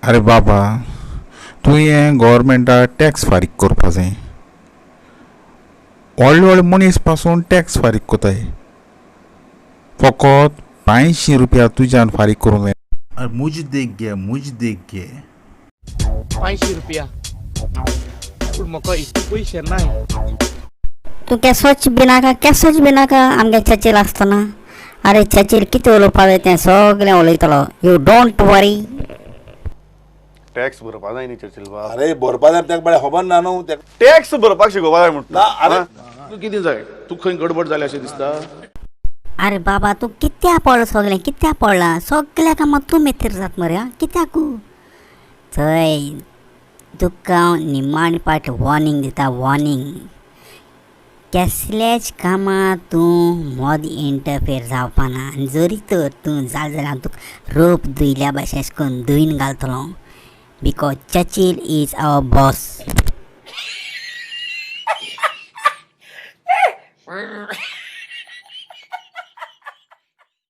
अरे बाबा, तुवें गोवोरमेंटाक टॅक्स फारीक करपा जाय. व्हडले व्हडले मनीस पासून टॅक्स फारीक कोताय, फकत 500 रुपया तुज्यान फारीक करूंक जाय. अरे मुज देख गे, मुज देख गे. 500 रुपया, पूण म्हाका इतले पयशे नाय. तूं केसोच भिनाका, केसोच भिनाका आमगे चर्चील आसतना. आरे चर्चील कितें उलोवपा जाय तें सगलें उलयतलो, you don't worry. Tax भरपा जाय न्ही चर्चिल बाब. अरे भरपा जाय, तेका बरें खबर ना न्हू तेका. टॅक्स भरपाक शिकोवपा जाय म्हणटा. ना अरे तुका कितें जाय? तुका खंय गडबड जाल्या अशें दिसता? आरे बाबा, तूं कित्याक पडलो सगलें, कित्याक पडला सगल्या कामां तूं मेतेर जाता मरे. आं, कित्याकू थंय तुका हांव निमाणी पाट वॉर्निंग दिता, वॉर्निंग. केसल्याच कामां तूं मोद इंटरफेर जावपाना, आनी जरी तर तूं जाल जाल्यार हांव तुका रोप धुयल्या भाशेन अशें करून धुयन घालतलो, because Churchill is our boss.